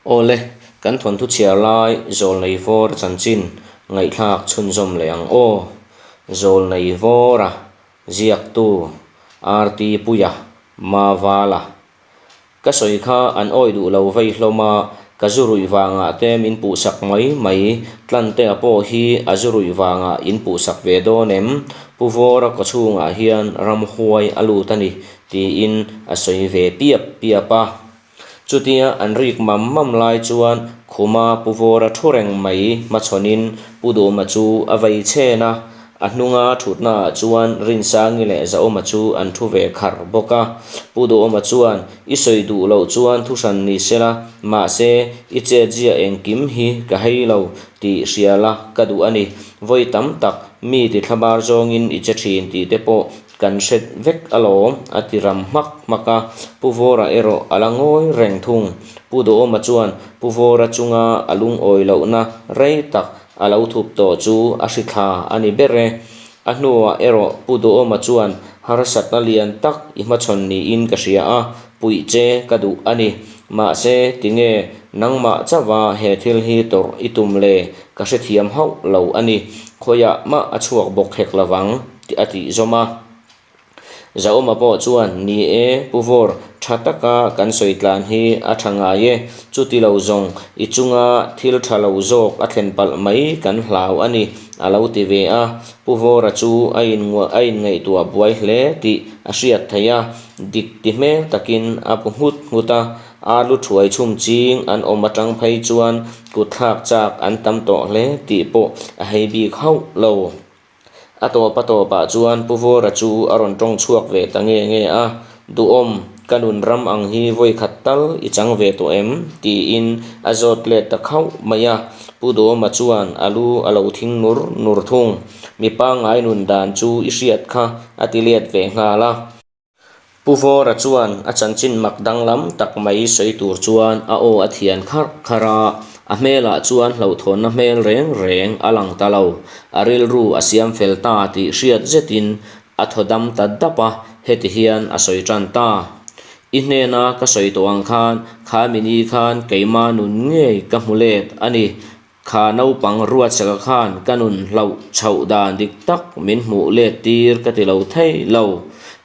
Awle, kan thawnthu chhiar lai Zawlnei Vawra chanchin ngaihthlak chhunzawm leh ang aw. Zawlnei Vawra ziaktu RT Puia Mavala. Ka sawi kha an awi duh lo vei hlawm a, ka zu ruih vangah te min puhsak mai mai, Tlantea pawh hi a zu ruih vangah in puhsak ve dawn em? Pu Vawra kawchhungah hian ramhuai a lut a ni, tiin a sawi ve piap piap a. Chutia an rik mam mam lai chuan khuma Pu Vawra thu reng mai hmachhawnin Pu Duhma chu a vei chhen a, a hnunga thutnaah chuan Rinsangi leh Zaawma chu an thu ve khar bawk a. Pu Duhawma chuan, I sawi duh loh chuan thu hran ni sela, mahse i chetzia engkim hi ka hei lo tih hria la ka duh a ni. Vawi tam tak mi ti thlabar zawngin i che thin tih te pawh Kan hre vek alawm, a ti ram hmak hmak a. Pu Vawra erawh a la ngawi reng thung. Pu Duhawma chuan Pu Vawra chunga a lungawi lohna rei tak a lo thup tawh chu a hri thla a ni ber e. A hnuah erawh Pu Duhawma chuan harsatna lian tak i hmachhawn niin ka hria a, puih che ka duh a ni. Mahse, tinge nangmah chauha he thil hi tawrh i tum le? Ka hrethiam hauh lo a ni. Khawiah mah a chhuak bawk hek lovang. tih a tih zawm a. Zaawma pawh chuan, Ni e, Pu Vawr, tha taka kan sawi tlan hi a tha ngai e, chuti lo zawng i chunga thil tha lo zawk a thlen palh mai kan hlau a ni, a lo ti ve a. Pu Vawra chu a a inngaihtuah buai hle tih a hriat theih a, dik ti hmel takin a bu nghut nghut a, ar lu thuai chhum ching an awm atang phei chuan kutthlak chak an tam tawh hle tih pawh a hei bik hauh lo. A tawp a tawpah chuan Pu Vawra chu a rawn tawng chhuak ve ta nge nge a, Duhawm, ka nun ram ang hi vawi khat tal i chang ve tawh em? tiin a zawt let ta khauh mai a. Pu Duhawma chuan a lu a lo thing nur nur thung. Mi pangngai nun dan chu i hriat kha a ti let ve nghal a. Pu Vawra chuan a chanchin mak danglam tak mai sawi tur chuan a aw a thian kharh kharh a, a hmelah chuan hlauhthawnna hmel reng reng a lang ta lo. A rilru a siam fel ta tih hriat zetin a thaw dam ta dap a, heti hian a sawi tan ta. I hnena ka sawi tawh ang khan kha mini khan keima nun ngei ka hmu let a ni. Kha naupang ruatsaka khan ka nun hlauh chhoh dan dik tak min hmuh let tir ka ti lo thei lo.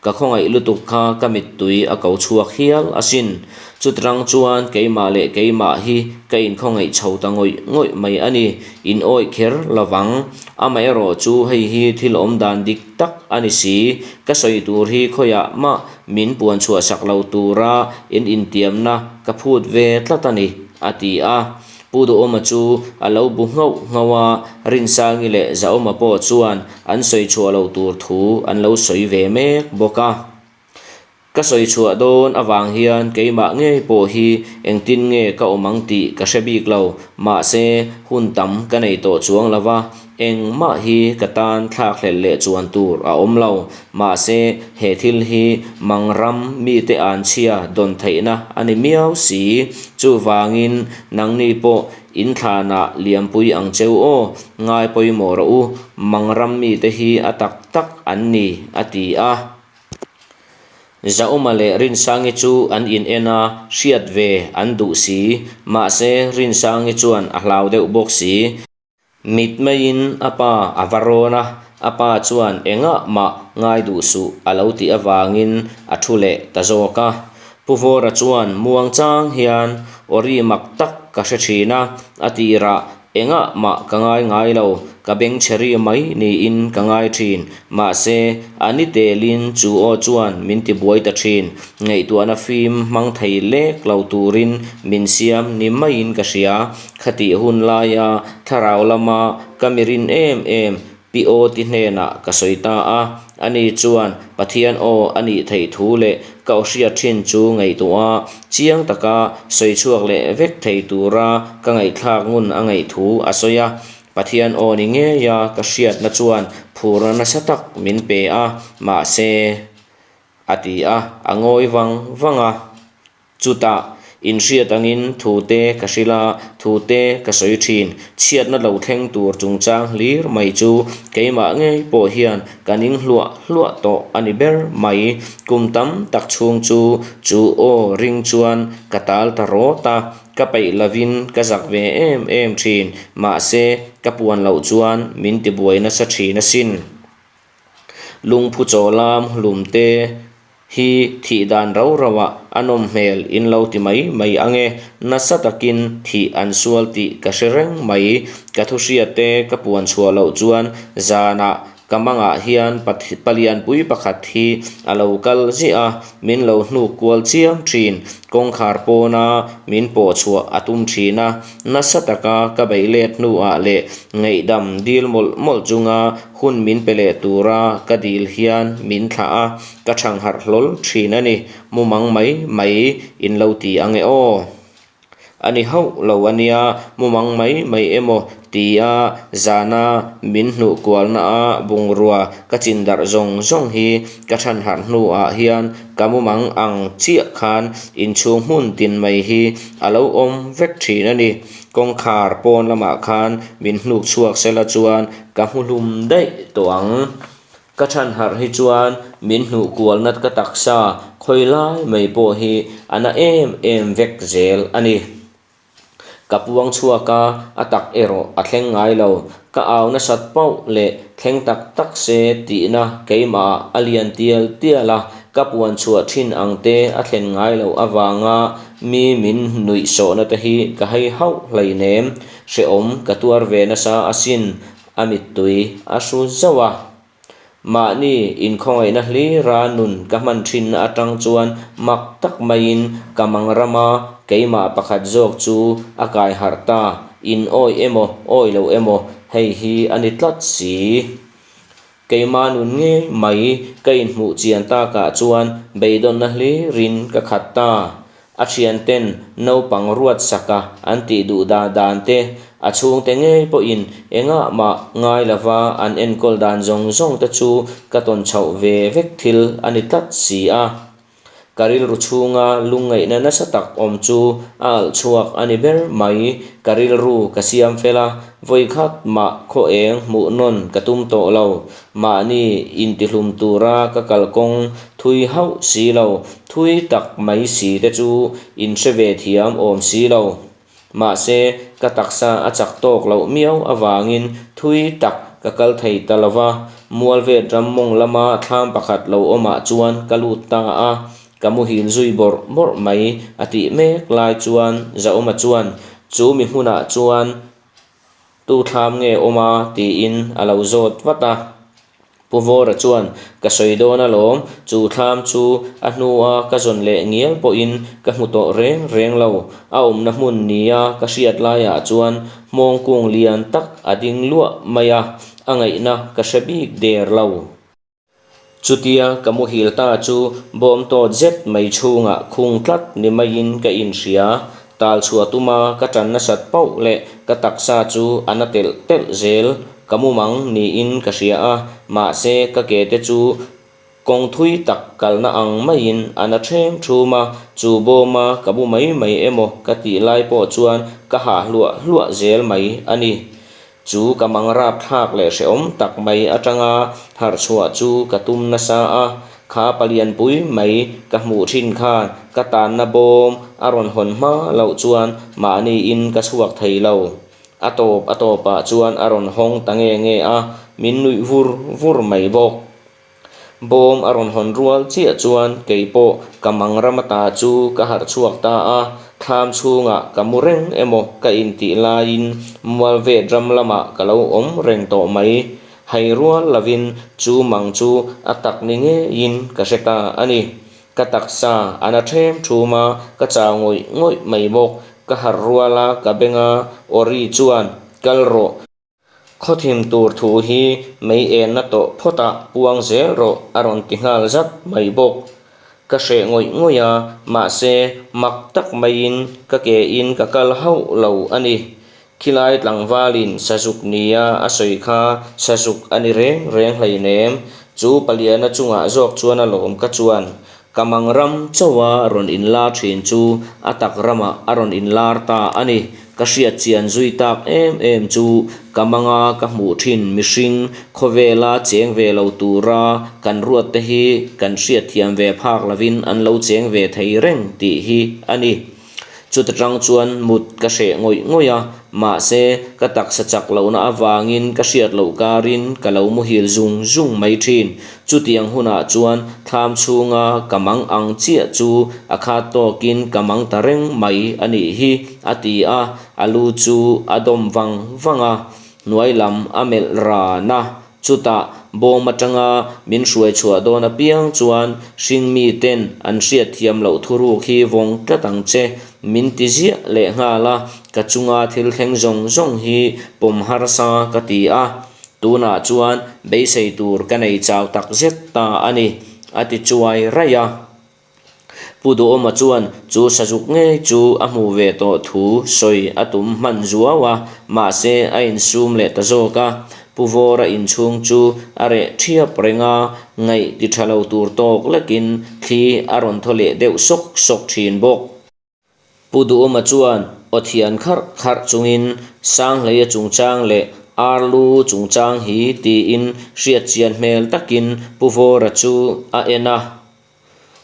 Ka khawngaih lutuk kha ka mittui a ko chhuak hial asin. Chutirang chuan keimah leh keimah hi ka inkhawngaih chho ta ngawih ngawih mai a ni. In awih kher lovang. Amaherawh chu hei hi thil awm dan dik tak a ni si. Ka sawi tur hi khawiah mah min puan chhuah sak lo tura in intiamna ka phut ve tlat a ni, a ti a. Pu Duhawma chu a lo bu nghauh nghauh a, Rinsangi leh Zaawma pawh chuan an sawi chhuah loh tur thu an lo sawi ve mek bawk a. Ka sawi chhuah dawn avang hian keimah ngei pawh hi engtin nge ka awm ang tih ka hre bik lo, mahse hun tam ka nei tawh chuang lo va, engmah hi ka tan thlak hlelh leh chuan tur a awm lo. Mahse he thil hi Mangram mite an chhia dawn theihna a ni miau si. Chuvangin nangni pawh in thlanah liampui ang cheu aw, ngai pawimawh rawh u, Mangram mite hi a tak tak an ni, a ti a. Zauma leh Rinsangi chu an in en a, hriat ve an duh si. Mahse Rinsangi chuan a hlau deuh bawk si. Mit maiin a pa a va rawn a, a pa chuan engah mah ngai duh suh a lo tih avangin a thu leh ta zawk a. Pu Vawra chuan muang chang hian aw ri mak tak ka hre thin a, a tirah engah mah ka ngai ngai lo, ka bengchhe ri mai niin ka ngai thin. Mahse, a ni telin chu aw chuan min ti buai ta thin. Ngaihtuahna fim hmang thei lek lo turin min siam ni maiin ka hria. Khatih hun laia thlarau lama ka mi rin em em Pi Aw ti hnenah ka sawi ta a, ani chuan Pathian aw a nih theih thu leh ka aw hriat thin chu ngaihtuah a, chiang taka sawi chhuak leh vek thei tura ka ngaihthlak ngun a ngaih thu a sawi a. Pathian aw ni ngeia ka hriatna chuan phurna nasa tak min pe a, mahse, a ti a, a ngawi vang vang a. Chutah, inhriat angin thu te ka hrilh a, thu te ka sawi thin. Chhiatna lo thleng tur chungchang hlir mai chu keimah ngei pawh hian ka ning hluah hluah tawh a ni ber mai. Kum tam tak chhung chu chu aw ring chuan ka tal ta rawt a. Ka peih lovin ka zak ve em em thin, mahse ka puan loh chuan min tibuai nasa thin asin. Lungphu chaw lam hlum te hi thih dan rau rau ah a nawm hmel in lo ti mai mai ang e, nasa takin thih an sual tih ka hre reng mai. Ka thu hriat te ka puan chhuah loh chuan zanah Ka mangah hian palianpui pakhat hi a lo kal ziah a, min lo hnuk kual chiam thin. Kawngkhar pawna min pawh chhuah a tum thin a, nasa taka ka beih let hnuah leh ngaihdam dil mawlh mawlh chunga hun min pe leh tura ka dil hian min thlah a, ka thangharh hlawl thin a ni. Mumang mai mai in lo ti ang e aw. A ni hauh lo a nia, mumang mai mai emaw tia zana min hnuh kualna a bungrua ka chin darh zawng zawng hi ka than harh hnuah hian ka mumang ang chiah khan inchhung hmun tin mai hi a lo awm vek thin a ni. Kawngkhar pawn lamah khan min hnuk chhuak sela chuan ka hmu hlum daih tawh ang. Ka chhan harh hi chuan min hnuh kualna ka taksa khawi lai mai pawh hi a na em em vek zel a ni. Ka puang chhuak a, a tak erawh a thleng ngai lo. Ka au nasat pauh leh thleng tak tak se tihna keimahah a lian tial tial a, ka puan chhuah thin ang te a thlen ngai loh avanga mi min nuih sawhna te hi ka hei hauh hleinem. Hrehawm ka tuar ve nasa asin A mittui a hru zauh a. Mahni inkhawngaihna hlira nun ka hman thinna atang chuan mak tak maiin ka mang rama keimah pakhat zawk chu a kai harh ta, in awi emaw awi lo emaw hei hi a ni tlat si. Keimah nun ngei mai ka inhmuh chian takah chuan beidawnna hlirin ka khat ta. A thianten naupang ruat saka an tih duh dan dan te, a chhungte ngei pawhin engah mah ngai lova an enkawl dan zawng zawng te chu ka tawn chhoh ve vek thil a ni tlat si a. Ka rilru chhunga lungngaihna nasa tak awm chu a alh chhuak a ni ber mai. Ka rilru ka siam fel a, vawikhat mah khaw eng hmuh nawn ka tum tawh lo. Mahni intihlum tura ka kalkawng thui hauh si lo, thui tak mai si te chu inhre ve thiam awm si lo. Mahse, ka taksa a chak tawk loh miau avangin thui tak ka kal thei ta lo va, Mualvet ram mawng lama thlam pakhat lo awmah chuan ka lut ta a, ka muhil zui bawrh bawrh mai a tih mek lai chuan Zauma chuan chu mi hmunah chuan Tu thlam nge awm a? tiin a lo zawt vat a. Pu Vawra chuan, Ka sawi dawn alawm, chu thlam chu a hnua ka zawn leh ngial pawhin ka hmu tawh reng reng lo. A awmna hmun nia ka hriat laiah chuan hmawng kung lian tak a ding luah mai a, a ngaihna ka hre bik der lo. Chutia ka muhil ta chu bawm tawt zet mai chhungah khung tlat ni maiin ka inhria. Tal chhuah tuma ka tan nasat pauh leh ka taksa chu a na telh telh zel. Ka mumang niin ka hria a, mahse ka ke te chu kawng thui tak kalna ang maiin a na ṭhem ṭhum a, chu bawma ka bu mai mai emaw ka tih lai pawh chuan ka hah hluah hluah zel mai a ni. Chu ka mang rapthlak leh hrehawm tak mai atanga harh chhuah chu ka tum nasa a, kha palianpui mai ka hmuh thin khan ka tanna bawm a rawn hawn hma loh chuan mahniin ka chhuak thei lo. A tawp a tawpah chuan a rawn hawng ta nge nge a, min nuih vur vur mai bawk. Bawm a rawn hawn rual chiah chuan kei pawh ka mang ram ata chu ka harh chhuak ta a, thlam chhungah ka mu reng emaw ka intih laiin Mualvet ram lamah ka lo awm reng tawh mai. Hai rual lovin chu mang chu a tak ni ngeiin ka hre ta a ni. Ka taksa a na ṭhem ṭhum a, ka chau ngawih ngawih mai bawk. Ka harh rual a, ka benga Ori chuan, Kal rawh. Khawthim tur thu hi mei enna tawh phawtah puang zel rawh a rawn ti nghal zat mai bawk. Ka hreh ngawih ngawih a, mahse mak tak maiin ka ke in ka kal hauh lo a ni. Khilai tlangvalin sazuk nia a sawi kha sazuk a ni reng reng hleinem. Chu paliana chungah zawk chuan a lawm ka chuan Ka mang ram chauha rawn inlar thin chu a tak ramah a rawn inlar ta a ni. Ka hriat chian zui tak em em chu ka manga ka hmuh thin mihring khawvela cheng ve lo tura kan ruat te hi kan hriatthiam ve phak lovin an lo cheng ve thei reng tih hi a ni. Chuta tang chuan mut ka hreh ngawih ngawih a, mahse ka taksa chak lohna avangin ka hriat loh karin ka lo muhil zung zung mai thin. Chutiang hunah chuan thlam chhunga ka mang ang chiah chu a khat tawkin ka mang ta reng mai a nih hi, a ti a, a lu chu a dawm vang vang a, hnuai lam a melh ran a. Chutah bawm atanga min hruai chhuah dawn apiang chuan hringmi ten an hriat thiam loh thuruk hi vawng tlat ang che, min ti ziah leh nghal a, ka chunga thil thleng zawng zawng hi pawm harsa ka ti a, tunah chuan beisei tur ka nei chau tak zet ta a ni, a ti chuai raih a. Pu Duhawma chuan chu sazuk ngei chu a hmuh ve tawh thu sawi a tum hman zuau a, mahse a insum leh ta zawk a. Pu Vawra inchhung chu a reh thiap reng a, ngaih ti tha lo tur tawk lekin thli a rawn thaw leh deuh sawk sawk thin bawk. Pu Duhawma chuan aw thian kharh kharh chungin Sanghleia chungchang leh Arlu chungchang hi tiin hriatchian hmel takin Pu Vawra chu a en a.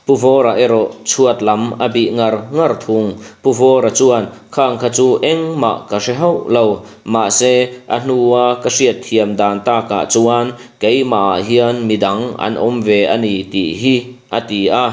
Pu Vawra erawh chhuat lam a bih ngar ngar thung. Pu Vawra chuan khang kha chu engmah ka hre hauh lo, mahse a hnua ka hriatthiam dan takah chuan keimahah hian midang an awm ve a ni tih hi a ti a.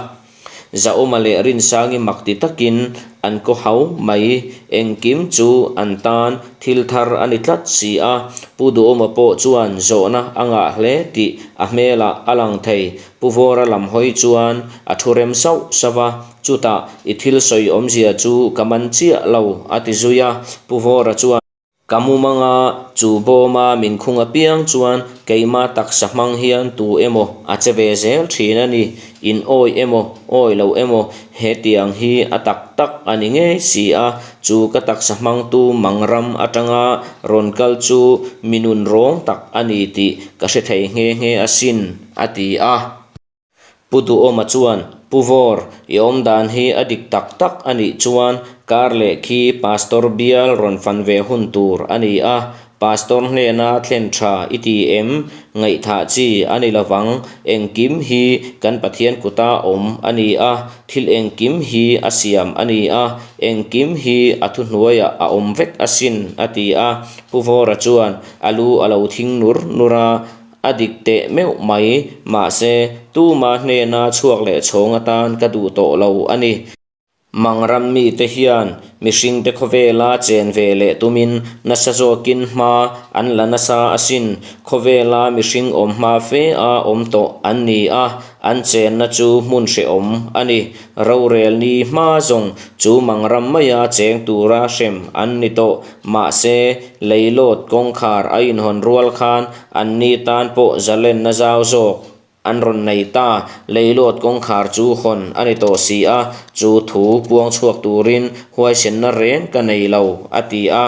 Zahawma leh Rinsangi mak ti takin an kaw hau mai. Engkim chu an tan thil thar a ni tlat si a, Pu Duhawma pawh chuan zawhna a ngah hle tih a hmelah a lang thei. Pu Vawra lam hawi chuan a thu rem sauh sauh a, chutah i thil sawi awmzia chu ka man chiah lo a ti zui a, Pu Vawra chuan. Ka mumanga chu bawma min khung apiang chuan keima taksa hmang hian tu emaw a che ve zel thin a ni. In awi emaw, awi lo emaw, hetiang hi a tak tak a ni ngei si a, chu ka taksa hmangtu mangram atanga rawn kal chu mi nun rawng tak a ni tih ka hre thei nghe nghe asin, a ti a. Pu Duhawma chuan, Pu Vawr, i awm dan hi a dik tak tak a nih chuan kar leh khi Pastor bial rawn fan ve hun tur a ni a, Pastor hnena thlen tha i ti em? Ngaihthah chi a ni lovang, engkim hi kan Pathian kuta awm a ni a, thil engkim hi a siam a ni a, engkim hi a thuhnuaiah a awm vek asin, a ti a. Pu Vawra chuan a lu a lo thing nur nur a. A dik teh meuh mai, mahse, tuma hnena chhuak leh chhawng atan ka duh tawh lo a ni. Mangram mite hian mihringte khawvela chen ve leh tumin nasa zawkin hma an la nasa asin. Khawvela mihring awm hma fe a awm tawh an ni a, an chenna chu hmun hrehawm a ni. Rorel ni hma zawng chu mangram maia cheng tura hrem an ni tawh. Mahse, leilawt kawngkhar a inhawn rual khan Anni tan pawh zalenna zau zawk an rawn nei ta. Leilawt kawngkhar chu hawn a ni tawh si a, chu thu puang chhuak turin huaisenna reng ka nei lo, a ti a.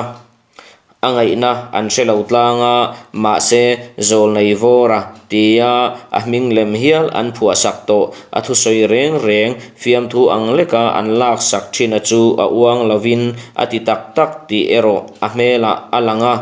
A ngaihna an hre lo tlang a, mahse Zawlnei Vawra tia a hming lem hial an phuahsak tawh. A thusawi reng reng fiamthu ang leka an laksak thina chu a uang lovin a ti tak tak tih erawh a hmelah a lang a.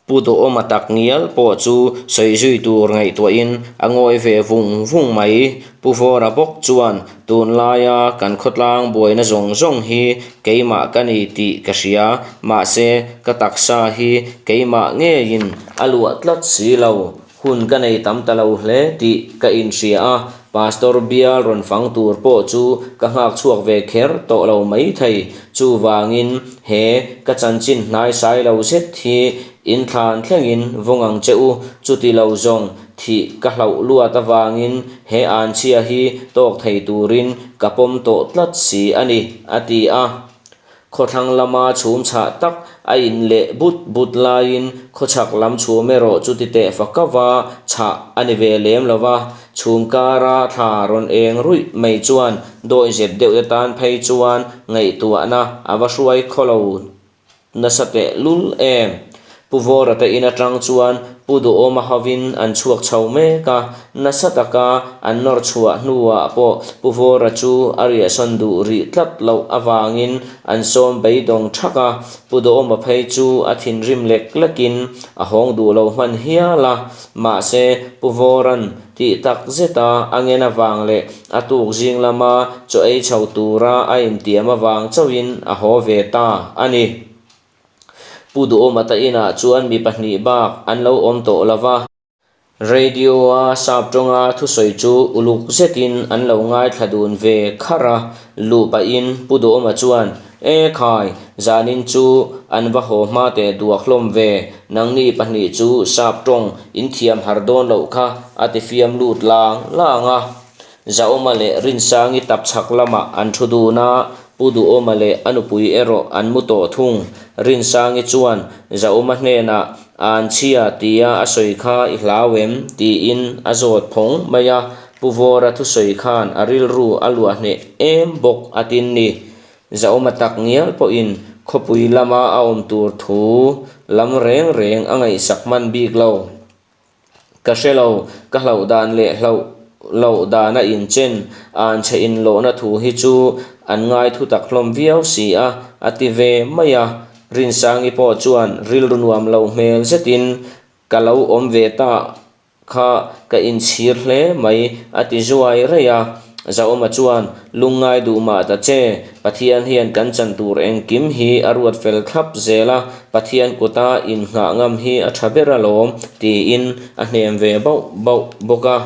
Pu Duhawma tak ngial pawh chu sawi zui tur ngaihtuahin a ngawi ve vung vung mai. Pu Vawra bawk chuan tunlaia kan khawtlang buaina zawng zawng hi keimah ka ni tih ka hria, mahse ka taksa hi keimah ngeiin a luah tlat si lo. Hun ka nei tam ta lo hle tih ka inhria a, Pastor bial rawn fang tur pawh chu ka nghak chhuak ve kher tawh lo maithei. Chuvangin he ka chanchin hnai sai lo zet hi in thlan thlengin vawng ang che u, chuti lo zawng thih ka hlauh luat avangin he anchhia hi tawk thei turin ka pawm tawh tlat si a ni, a ti a. Khawthlang lama chhum chhah tak a in leh but but laiin khawchhak lam chhum erawh chu ti teh fa kava chhah a ni ve lem lo va, chhum kara thla rawn eng ruih mai chuan dawihzep deuh te tan phei chuan ngaihtuahna a va hruai khaw lo nasa teh lul em. Pu Vawra te in atang chuan Pu Duhawma hovin an chhuak chho mek a, nasa taka an nawr chhuah hnuah pawh Pu Vawra chu a riahsawn duh rih tlat loh avangin an sawm beidawng thak a, Pu Duhawma phei chu a thinrim lek lekin a hawng duh lo hman hial a, mahse Pu Vawra'n tih tak zeta a ngen avang leh a tuk zing lama chaw ei chho tura a intiam avang chauhin a haw ve ta a ni. Pu Duhawma ta inah chuan mi pahnih bak an lo awm tawh lo va. Radio-a sap tawnga thusawi chu uluk zetin an lo ngaithla dun ve kharh a, luh pahin Pu Duhawma chuan, E khai, zanin chu an va haw hma teh duak hlawm ve, nangni pahnih chu sap tawng in thiam har dawn loh kha a ti fiam lut lang lang a. Zaawma leh Rinsangi tap chhak lamah an thu dun a, Pu Duhawma leh a nupui erawh an mu tawh thung. Rinsangi chuan Zaawma hnenah, An chhia tia a sawi kha i hlau em? tiin a zawt phawng mai a, Pu Vawra thusawi khan a rilru a luah hneh em bawk a tin ni. Zaawma tak ngial pawhin khawpui lama a awm tur thu lam reng reng a ngaihsak hman bik lo. Ka hre lo, ka hlauh dan leh hlauh loh dana inchen an chhe inlawhna thu hi chu an ngai thu tak hlawm viau si a, a ti ve mai a. Rinsangi pawh chuan rilru nuam lo hmel zetin ka lo awm ve ta kha ka inchhir hle mai a ti zuai raih a. Zaawma chuan, Lungngai duh mah ta che, Pathian hian kan chan tur engkim hi a ruat fel thlap zel a, Pathian kuta innghah ngam hi a tha ber alawm, tiin a hnem ve bauh bauh bawk a.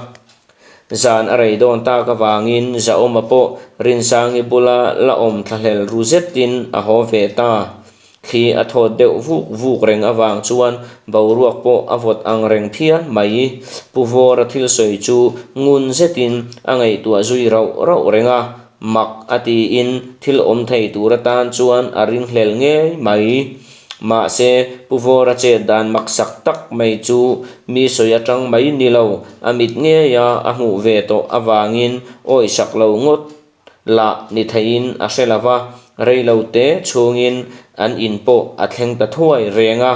Zan a rei dawn tak avangin Zaawma pawh Rinsangi bula la awm thlahlel ru zetin a haw ve ta. Thli a thawt deuh vuk vuk reng avang chuan boruak pawh a vawt ang reng phian mai. Pu Vawra thil sawi chu ngun zetin a ngaihtuah zui rauh rauh reng a, mak a tiin thil awm thei tur atan chuan a ringhlel ngei mai. Mahse, Pu Vawra chet dan maksak tak mai chu mi sawi atang mai ni lo, a mit ngeia a hmuh ve tawh avangin awisak lo ngawt lah ni theiin a hre lo va, rei lo te chhungin an in pawh a thleng ta thuai reng a.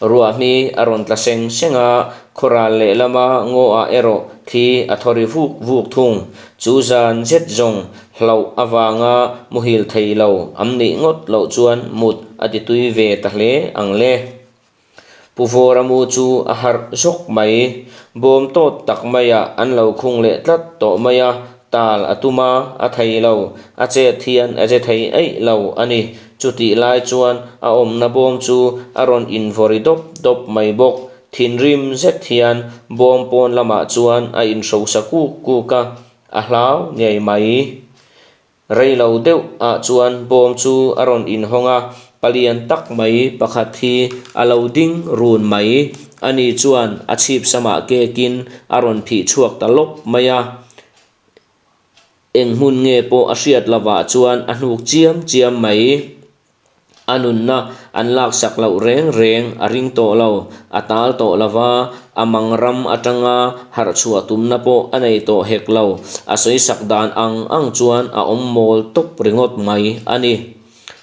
Ruahmi a rawn tla seng seng a, khawral lehlama ngaw ah erawh thi a thaw ri vuk vuk thung. Chu zan zet zawng hlauh avanga muhil thei lo am nih ngawt loh chuan mut a ti tui ve ta hle ang le. Pu Vawramu chu a harh zawk mai. Bawm tawt tak maiah an lo khung leh tlat tawh mai a, tal a tum a, a thei lo, a chet hian a che thei eih lo a ni. Chutih lai chuan a awmna bawm chu a rawn invawri dawp dawp mai bawk. Thinrim zet hian bawm pawn lamah chuan a inhrosa kuk kuk a, a hlau ngei mai. Rei lo deuh ah chuan bawm chu a rawn inhawng a, palian tak mai pakhat hi a lo ding run mai. Ani chuan a chhip samah kekin a rawn phih chhuak ta lawp mai a. Eng hmun nge pawh a hriat lovah chuan a hnuk chiam chiam mai. A nunna an laksak loh reng reng a ring tawh lo, a tal tawh lo va, a mang ram atanga harh chhuah tumna pawh a nei tawh hek lo. A sawisak dan ang ang chuan a awm mawl tawp ringawt mai a ni.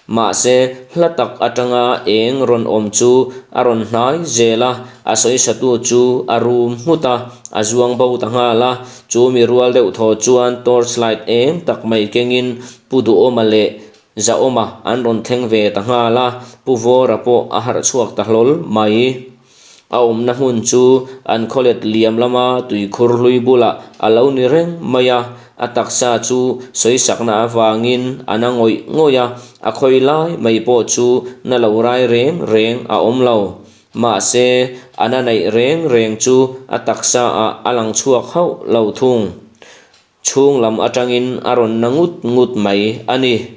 Mahse, hla tak atanga eng rawn awm chu a rawn hnai zel a, a sawisatu chu a rum nghut a, a zuang bo ta nghal a. Chu mi rual deuh thaw chuan torch light eng tak mai kengin Pu Duhawma leh Zaawma an rawn thleng ve ta nghal a, Pu Vawra pawh a harh chhuak ta hlawl mai. A awmna hmun chu an khawlet liam lama tuikhur hlui bulah a lo ni reng mai a, a taksa chu sawisakna avangin a na ngawih ngawih a, a khawi lai mai pawh chu na lo rai reng reng a awm lo. Mahse, a na neih reng reng chu a taksa ah a lang chhuak hauh lo thung. Chhung lam atangin a rawn na ngut ngut mai a ni.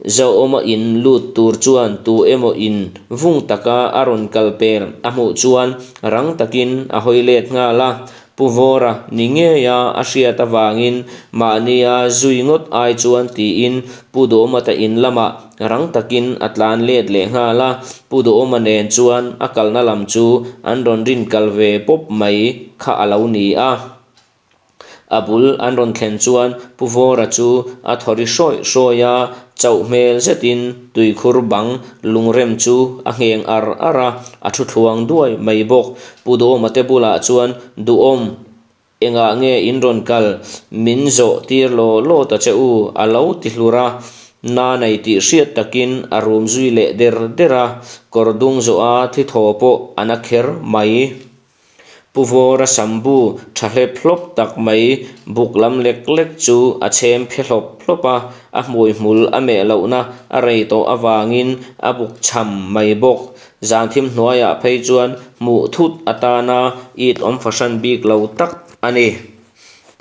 Zauhawma in lut tur chuan tu emaw in vung taka a rawn kal pel a hmuh chuan rang takin a hawi let nghal a. Pu Vawra ni ngeia a hriat avangin mahnia zui ngawt ai chuan tiin Pu Duhawma ta in lamah rang takin a tlan let leh nghal a. Pu Duhawma nen chuan a kalna lam chu an rawn rin kal ve pawp mai kha a lo ni a. A bul an rawn thlen chuan Pu Vawra chu a thaw ri hrawih hrawih a, Chauh hmel zetin tuikhur bang lungrem chu a ngheng ar ar a, a thu thluang duai mai bawk. Pu Duhawma te bulah chuan Duhawm engah nge in rawn kal? Min zawh tir law law ta che u a lo ti hlur a. Na nei tih hriat takin a rum zui leh der der a, kawr dung zawha thi thaw pawh a na kher mai. Pu Vawra sambu tha hlep hlawp tak mai buk lam lek lek chu a chhem phe hlawp hlawp a, a hmui hmul a meh lohna a rei tawh avangin a buk cham mai bawk. Zan thim hnuaiah phei chuan hmuh thut atana it awm fahran bik lo tak a ni.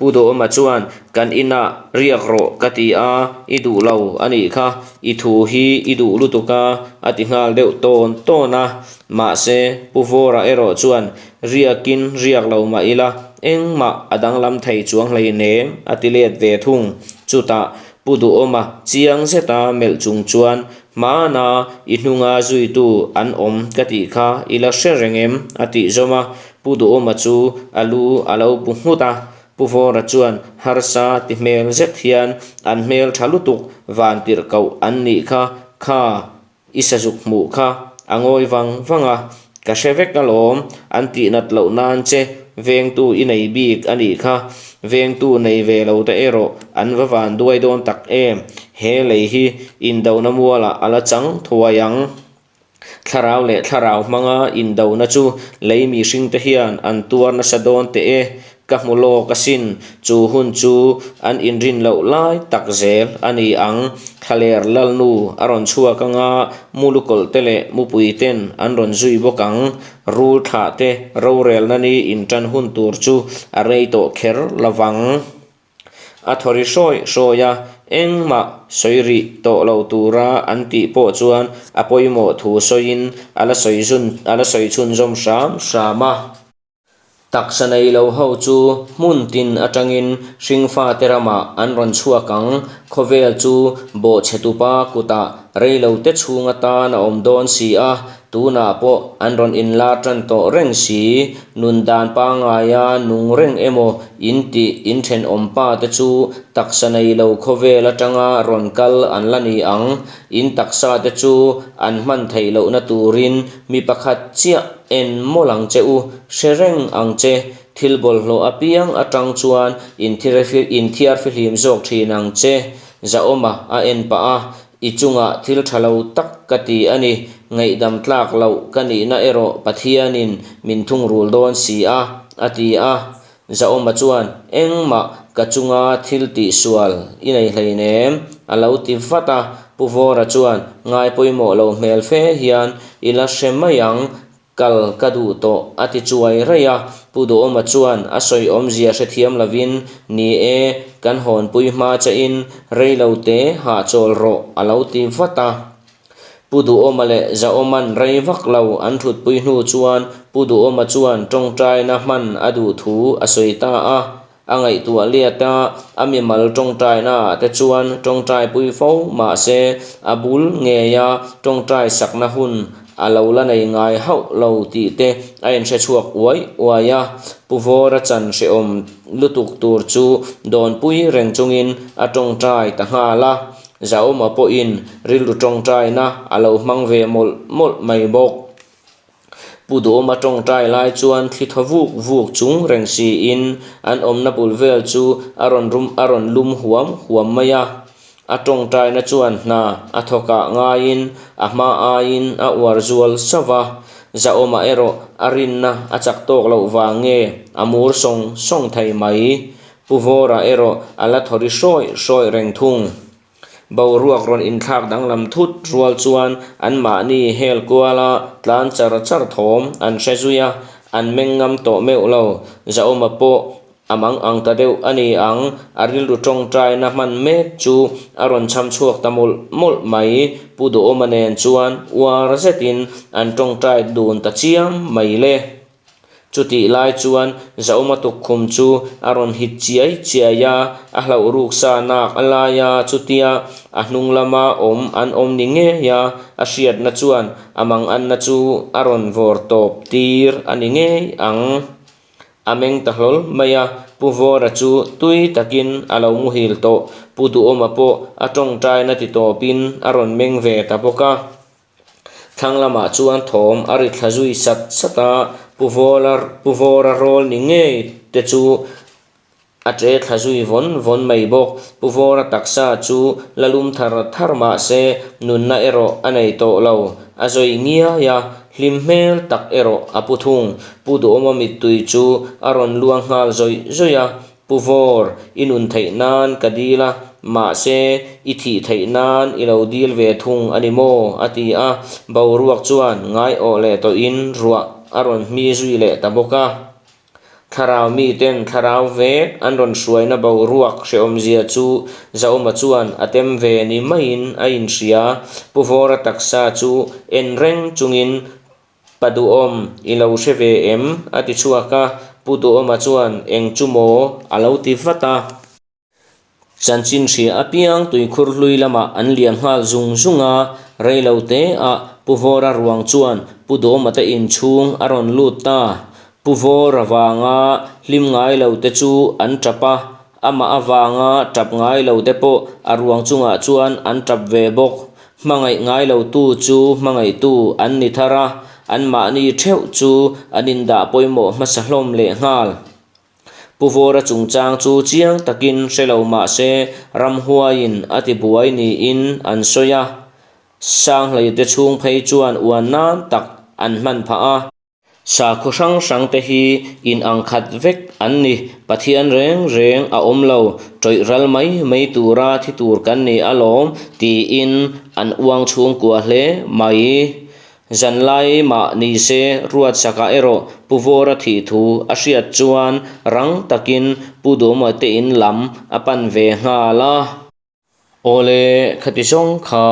Pu Duhawma chuan, Kan inah riak rawh ka ti a, i duh lo a nih kha, i thu hi i duh lutuk a, a ti nghal deuh tawn tawn a. Mahse, Pu Vawra erawh chuan, Riakin riak lo mah ila, engmah a danglam thei chuang hleinem, a ti let ve thung. Chutah, Pu Duhawma chiang zeta melh chung chuan, Hmana i hnunga zuitu an awm ka tih kha i la hre reng em? a tih zawm a. Pu Duhawma chu a lu a lo bu nghut a, Pu Vawra chuan harsa ti hmel zet hian an hmel tha lutuk van tirh koh an nih kha, kha i sazuk hmuh kha a ngawi vang vang a, ka hre vek alawm, an tihnat loh nan che vengtu i nei bik a nih kha, vengtu nei ve lo te erawh an va van duai dawn tak em, he lei hi indona mualah a la chang thuai ang. Thlarau leh thlarau hmanga indona chu lei mihringte hian an tuar nasa dawn teh e, ka hmu lawk asin, chu hun chu an inrin loh lai tak zel a ni ang. Thlaler Lalnu a rawn chhuak anga mulukawlh te leh mupui ten an rawn zui bawk ang. Rul thlah te rorelna ni intan hun tur chu a rei tawh kher lovang. A thaw ri hrawi hrawi a, engmah sawi rih tawh lo tura an tih pawh chuan a pawimawh thu sawiin a la sawi zun a la sawi chhunzawm hram hram a. Taksa nei lo ho chu hmun tin atangin hringfate ramah an rawn chhuak ang, khawvel chu bawhchhe tupa kutah rei lo te chhung atan a awm dawn si a, Tunah pawh an rawn inlar tan tawh reng si, nun dan pangaia nung reng emaw in tih in thenawm pa te chu taksa nei lo khawvel atanga rawn kal an la ni ang. In taksa te chu an hman theih lohna turin mi pakhat chiah en mawlh ang che u, hre reng ang che. Thil bawlhhlawh apiang atang chuan inthiar fihlim zawk thin ang che, Zahawma a en pah a, I chungah thil tha lo tak ka ti a ni, ngaihdam tlak loh ka nihna erawh Pathianin min thungrul dawn si a, a ti a. Zahawma chuan, Engmah ka chunga thil tihsual i nei hleinem, a lo ti vat a. Pu Vawra chuan, Ngai pawimawh lo hmel fe hian i la hre mai ang, Kal ka duh tawh, a ti chuai raih a. Pu Duhawma chuan a sawi awmzia hrethiam lovin, Ni e, kan hawnpui hma chahin rei lo te hahchawl rawh, a lo ti vat a. Pu Duhawma leh Zahawma'n rei vak lo an thutpui hnu chuan Pu Duhawma chuan tawngtaina hman a duh thu a sawi ta a. A ngaihtuah liat a, a mimal tawngtaina ah te chuan tawngtai pui fo mah se a bul ngeia tawngtai sakna hun a lo la nei ngai hauh lo tih te a inhre chhuak uai uai a. Pu Vawra chan hrehawm lutuk tur chu dawnpui reng chungin a tawngtai ta nghal a, Zahawma pawhin rilru tawngtaina a lo hmang ve mawlh mawlh mai bawk. Pu Duhawma tawngtai lai chuan thli thaw vuk vuk chung reng siin an awmna bul vel chu a rawn rum a rawn lum huam huam mai a. A tawngtaina chuan hna a thawkah ngaiin a hma aiin a uar zual sauh va. Zahawma erawh a rinna a chak tawk loh vang nge a mur sawng sawng thei mai. Pu Vawra erawh a la thaw ri hrawi hrawi reng thung. Boruak rawn inthlak danglam thut rual chuan anmahni hel kuala tlan char char thawm an hre zui a, an meng ngam tawh meuh lo. Zahawma pawh a mang ang ta deuh a ni ang, a rilru tawngtaina hman mek chu a rawn cham chhuak ta mawlh mawlh mai. Pu Duhawma nen chuan uar zetin an tawngtai dun ta chiam mai le. Chutih lai chuan Zauma tukkhum chu a rawn hit chiai chiai a, a hlauh ruk sa nak a lai a, chutia a hnung lama awm an awm ni ngei a, a hriatna chuan a manganna chu a rawn vawr tawp tir a ni ngei ang. A meng ta hlawl mai a, Pu Vawra chu tui takin a lo muhil tawh. Pu Duhawma pawh a tawngtaina ti tawpin a rawn meng ve ta bawk a. Thlang lamah chuan thawm a ri thla zui sat sat a, Pu Vawla Pu Vawra rawl ni ngei te chu a ṭe thla zui vawn vawn mai bawk. Pu Vawra taksa chu la lum thar thar mah se nunna erawh a nei tawh lo. A zawi ngiai a, hlim hmel tak erawh a pu thung. Pu Duhawma mittui chu a rawn luang nghal zawih zawih a, Pu Vawr, i nun theih nan ka dil a, mahse i thih theih nan i lo dil ve thung a ni maw? a ti a, boruak chuan ngaiawh leh tawhin ruah a rawn hmi zui leh ta bawk a. Thlarau miten thlarau vek an rawn hruaina boruak hrehawmzia chu Zauma chuan a tem ve ni maiin a inhria. Pu Vawra taksa chu en reng chungin Pa Duhawm, i lo hre ve em? a ti chhuak a, Pu Duhawma chuan eng chu maw a lo ti vat a. Chanchin hria apiang tuikhur hlui lamah an liam nghal zung zung a, rei lo te ah Pu Vawra ruang chuan Pu Duhawma te inchhung a rawn lut ta. Pu Vawra vanga hlim ngai lo te chu an tap a, amah avanga tap ngai lo te pawh a ruang chungah chuan an tap ve bawk. Hmangaih ngai lo tu chu hmangaihtu an ni thar a, anmahni theuh chu an indah pawimawh hmasa hlawm leh nghal. Pu Vawra chungchang chu chiang takin hre lo mah se ramhuaiin a ti buai niin an sawi a, Sanghleite chhung phei chuan uan nan tak an hman phah a. Sakhaw hrang hrang te hi in ang khat vek an ni, Pathian reng reng a awm lo, tawih ral mai mai tura thi tur kan ni alawm tiin an uang chhungkua hle mai. Zanlai mah ni se Ruatsakah erawh Pu Vawra thih thu a hriat chuan rang takin Pu Duhawma te in lam a pan ve nghal a. Awle, khati zawng kha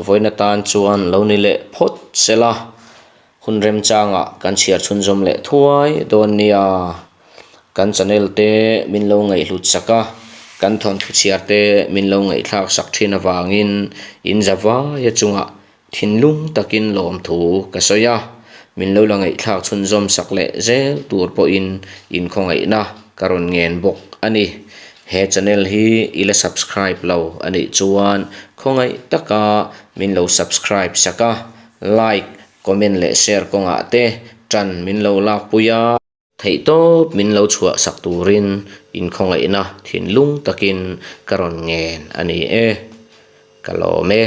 vawiin atan chuan lo ni leh phawt se la, hun remchangah kan chhiar chhunzawm leh thuai dawn nia. Kan channel te min lo ngaihhlut sak a, kan thawnthu chhiar te min lo ngaihthlak sak thin avangin in za vaia chungah Thinlung takin lawmthu ka sawi a, min lo la ngaihthlak chhunzawm sak leh zel tur pawhin inkhawngaihna ka rawn ngen bawk a ni. He channel hi i la subscribe lo a nih chuan khawngaih taka min lo subscribe sak a, like, comment leh share kawngah te tan min lo lakpui a. Theihtawp min lo chhuah sak turin inkhawngaihna thinlung takin ka rawn ngen a ni e. Ka lawm e.